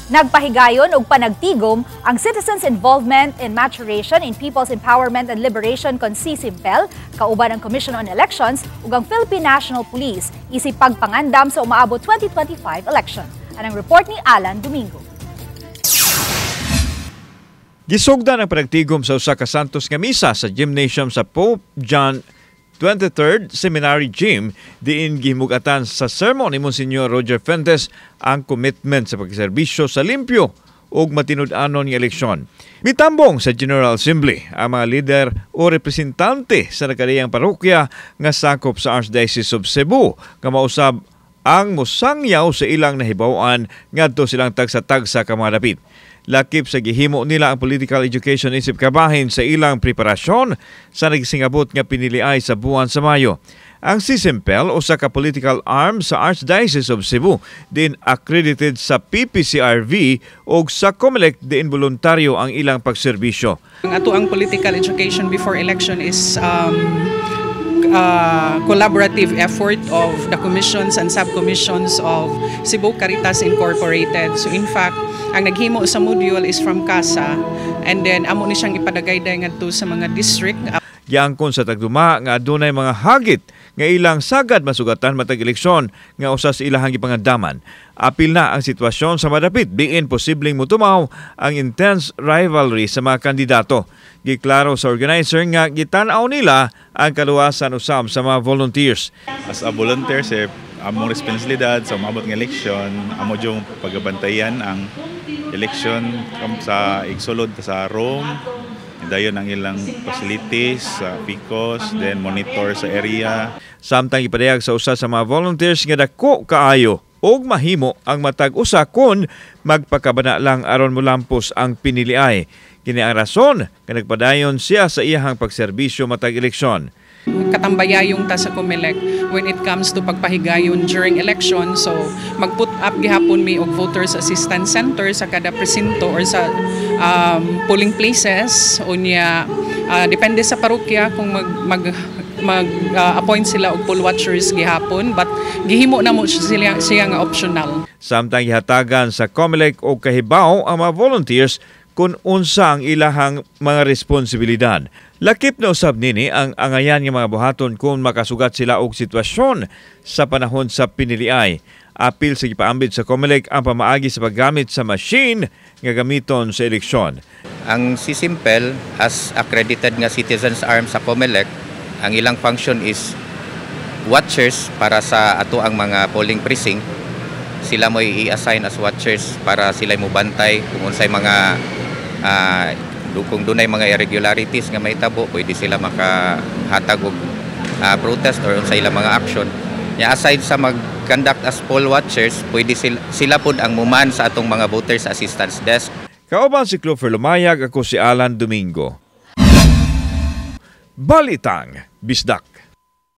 Nagpahigayon og panagtigom ang Citizens Involvement in Maturation in People's Empowerment and Liberation kon CISIMPEL kauban ang Commission on Elections ug ang Philippine National Police isip pagpangandam sa umaabot 2025 election. Anang report ni Alan Domingo. Gisugdan ang panagtigom sa usa ka Santos nga misa sa gymnasium sa Pope John 23rd Seminary Gym, diin gihimugatan sa sermon ni Monsignor Roger Fuentes ang commitment sa pagserbisyo sa limpyo ug matinud-anon nga eleksyon. Mitambong sa General Assembly ang mga lider o representante sa nagkadaiyang parokya nga sakop sa Archdiocese of Cebu nga mausab ang mosangyaw sa ilang nahibaw-an ngadto silang tagsa-tagsa ka mga dapit. Lakip sa gihimo nila ang political education isip kabahin sa ilang preparasyon sa nagsingabot nga piniliay sa buwan sa Mayo. Ang CISIMPEL, usa ka political arm sa Archdiocese of Cebu, din accredited sa PPCRV ug sa COMELEC, diin voluntaryo ang ilang pagserbisyo. Ang ato ang political education before election is collaborative effort of the commissions and subcommissions of Cebu Caritas Incorporated. So in fact, ang naghimo sa module is from CASA and then amo ni siyang ipadagayday ngadto sa mga district. Giangkon sa tagduma nga adunay mga hagit nga ilang sagad masugatan matag eleksyon nga usa sa ilahang gipangandaman. Apil na ang sitwasyon sa madapit diin posibleng mutumaw ang intense rivalry sa mga kandidato. Giklaro sa organizer nga gitan-aw nila ang kaluwasan usab sa mga volunteers. As a volunteer, sir, among responsibilidad sa umabot ng eleksyon, amo yung pagabantayan ang election sa igsulod sa room, dayon ang ilang facilities sa PCOS, then monitor sa area. Samtang ipadayag sa usa sa mga volunteers nga dako kaayo og mahimo ang matag usa kon magpakabana lang aron molampos ang piniliay. Kini ang rason nga nagpadayon siya sa iyahang pagserbisyo matag eleksyon. Katambayayong ta sa COMELEC when it comes to pagpahigayon during election. So mag-put up gihapon mi og voters assistance center sa kada presinto or sa polling places. Unya depende sa parokya kung mag mag mag appoint sila og poll watchers gihapon, but gihimo na mo siya nga optional. Samtang gihatagan sa COMELEC og kahibaw ang mga volunteers kung unsa ang ilahang mga responsibilidad. Lakip na usab nini ang angayan nga mga buhaton kung makasugat sila og sitwasyon sa panahon sa piniliay. Apil sa gipaambit sa COMELEC ang pamaagi sa paggamit sa machine nga gamiton sa eleksyon. Ang CISIMPEL as accredited nga citizens arm sa COMELEC, ang ilang function is watchers para sa ato ang mga polling precinct. Sila mo i-assign as watchers para sila mo bantay kung unsay mga kung dunay mga irregularities nga mahitabo, pwede sila makahatag og protest or unsay ilang mga action. Ya, aside sa mag-conduct as poll watchers, pwede sila pud ang muman sa atong mga voters assistance desk. Kauban si Clover Lumayag, ako si Alan Domingo. Balitang Bisdak.